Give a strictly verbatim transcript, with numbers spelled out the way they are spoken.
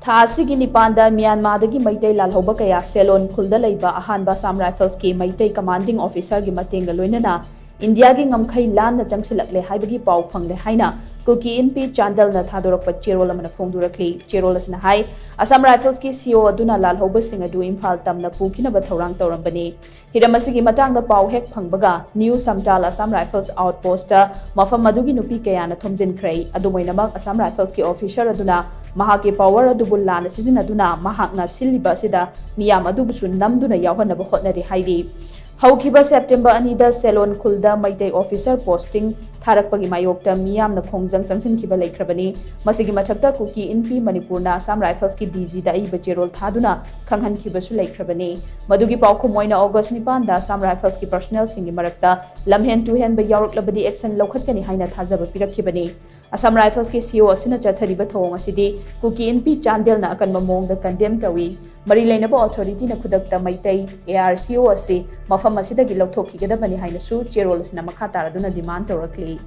ꯊꯥ ꯑꯁꯤꯒꯤ ꯅꯤꯄꯥꯟꯗ ꯃ꯭ꯌꯥꯟꯃꯥꯔꯗꯒꯤ ꯃꯩꯇꯩ ꯂꯥꯜꯍꯧꯕ ꯀꯌꯥ ꯁꯦꯂꯣꯟ ꯈꯨꯜꯗ ꯂꯩꯕ ꯑꯍꯥꯟꯕ ꯑꯁꯥꯝ ꯔꯥꯏꯐꯜꯁꯀꯤ ꯃꯩꯇꯩ ꯀꯃꯥꯟꯗꯤꯡ ꯑꯣꯐꯤꯁꯔꯒꯤ ꯃꯇꯦꯡꯒ ꯂꯣꯏꯅꯅ ꯏꯟꯗꯤꯌꯥꯒꯤ ꯉꯝꯈꯩ ꯂꯥꯟꯅ ꯆꯪꯁꯤꯜꯂꯛꯂꯦ ꯍꯥꯏꯕꯒꯤ ꯄꯥꯎ ꯐꯪꯂꯦ ꯍꯥꯏꯅ ꯀꯨꯀꯤ ꯏꯟꯄꯤ ꯆꯥꯟꯗꯦꯜꯅ ꯊꯥꯗꯣꯔꯛꯄ ꯆꯦꯔꯣꯜ ꯑꯃꯅ ꯐꯣꯡꯗꯣꯔꯛꯂꯤ꯫ ꯆꯦꯔꯣꯜ ꯑꯁꯤꯅ ꯍꯥꯏ, ꯑꯁꯥꯝ ꯔꯥꯏꯐꯜꯁꯀꯤ ꯁꯤꯑꯣ ꯑꯗꯨꯅ ꯂꯥꯜꯍꯧꯕꯁꯤꯡ ꯑꯗꯨ ꯏꯝꯐꯥꯜ ꯇꯝꯅ ꯄꯨꯈꯤꯅꯕ ꯊꯧꯔꯥꯡ ꯇꯧꯔꯝꯕꯅꯤ꯫ ꯍꯤꯔꯝ ꯑꯁꯤꯒꯤ ꯃꯇꯥꯡꯗ ꯄꯥꯎ ꯍꯦꯛ ꯐꯪꯕꯒ ꯅ꯭ꯌꯨ ꯁꯝꯇꯥꯜ ꯑꯁꯥꯝ ꯔꯥꯏꯐꯜꯁ ꯑꯥꯎꯠꯄꯣꯁꯇ ꯃꯐꯝ ꯑꯗꯨꯒꯤ ꯅꯨꯄꯤ ꯀꯌꯥꯅ ꯊꯣꯝꯖꯤꯟꯈ꯭ꯔꯦ꯫ ꯑꯗꯨꯝ ꯑꯣꯏꯅꯃꯛ, ꯑꯁꯥꯝ ꯔꯥꯏꯐꯜꯁꯀꯤ ꯑꯣꯐꯤꯁꯔ ꯑꯗꯨꯅ ꯃꯍꯥꯛꯀꯤ ꯄꯥꯋꯔ ꯑꯗꯨꯕꯨ ꯂꯥꯟꯅ ꯁꯤꯖꯤꯟꯅꯗꯨꯅ ꯃꯍꯥꯛꯅ ꯁꯤꯜꯂꯤꯕ ꯑꯁꯤꯗ ꯃꯤꯌꯥꯝ ꯑꯗꯨꯕꯨꯁꯨ ꯅꯝꯗꯨꯅ ꯌꯥꯎꯍꯟꯅꯕ ꯍꯣꯠꯅꯔꯤ ꯍꯥꯏꯔꯤ꯫ ꯍꯧꯈꯤꯕ ꯁꯦꯞꯇꯦꯝꯕꯔ ꯑꯅꯤꯗ ꯁꯦꯂꯣꯟ ꯈꯨꯜꯗ ꯃꯩꯇꯩ ꯑꯣꯐꯤꯁꯔ ꯄꯣꯁꯇꯤꯡ ꯊꯥꯔꯛꯄꯒꯤ ꯃꯥꯌꯣꯛꯇ ꯃꯤꯌꯥꯝꯅ ꯈꯣꯡꯖꯪ ꯆꯪꯁꯤꯟꯈꯤꯕ ꯂꯩꯈ꯭ꯔꯕꯅꯤ꯫ ꯃꯁꯤꯒꯤ ꯃꯊꯛꯇ ꯀꯨꯀꯤ ꯏꯟꯄꯤ ꯃꯅꯤꯄꯨꯔꯅ ꯑꯁꯥꯝ ꯔꯥꯏꯐꯜꯁꯀꯤ ꯗꯤꯖꯤꯗ ꯑꯏꯕ ꯆꯦꯔꯣꯜ ꯊꯥꯗꯨꯅ ꯈꯪꯍꯟꯈꯤꯕꯁꯨ ꯂꯩꯈ꯭ꯔꯕꯅꯤ꯫ ꯃꯗꯨꯒꯤ ꯄꯥꯎꯈꯨꯝ ꯑꯣꯏꯅ ꯑꯣꯒꯁ ꯅꯤꯄꯥꯟꯗ ꯑꯁꯥꯝ ꯔꯥꯏꯐꯜꯁꯀꯤ ꯄꯔꯁꯣꯅꯦꯜꯁꯤꯡꯒꯤ ꯃꯔꯛꯇ ꯂꯝꯍꯦꯟ ꯇꯨꯍꯦꯟꯕ ꯌꯥꯎꯔꯛꯂꯕꯗꯤ ꯑꯦꯛꯁꯟ ꯂꯧꯈꯠꯀꯅꯤ ꯍꯥꯏꯅ ꯊꯥꯖꯕ ꯄꯤꯔꯛꯈꯤꯕꯅꯤ꯫ ꯑꯁꯥꯝ ꯔꯥꯏꯐꯜꯁꯀꯤ ꯁꯤꯑꯣ ꯑꯁꯤꯅ ꯆꯠꯊꯔꯤꯕ ꯊꯧꯑꯣꯡ ꯑꯁꯤꯗꯤ ꯀꯨꯀꯤ ꯏꯟꯄꯤ ꯆꯥꯟꯗꯦꯜꯅ ꯑꯀꯟꯕ ꯃꯑꯣꯡꯗ ꯀꯟꯗꯦꯝ ꯇꯧꯏ꯫ ꯃꯔꯤ ꯂꯩꯅꯕ ꯑꯣꯊꯣꯔꯤꯇꯤꯅ ꯈꯨꯗꯛꯇ ꯃꯩꯇꯩ ꯑꯦ ꯑꯥꯔ ꯁꯤ ꯑꯣ ꯑꯁꯤ ꯃꯐꯝ ꯑꯁꯤꯗꯒꯤ ꯂꯧꯊꯣꯛꯈꯤꯒꯗꯕꯅꯤ ꯍꯥꯏꯅꯁꯨ ꯆꯦꯔꯣꯜ ꯑꯁꯤꯅ ꯃꯈꯥ ꯇꯥꯔꯗꯨꯅ ꯗꯤꯃꯥꯟ ꯇꯧꯔꯛꯂꯤ꯫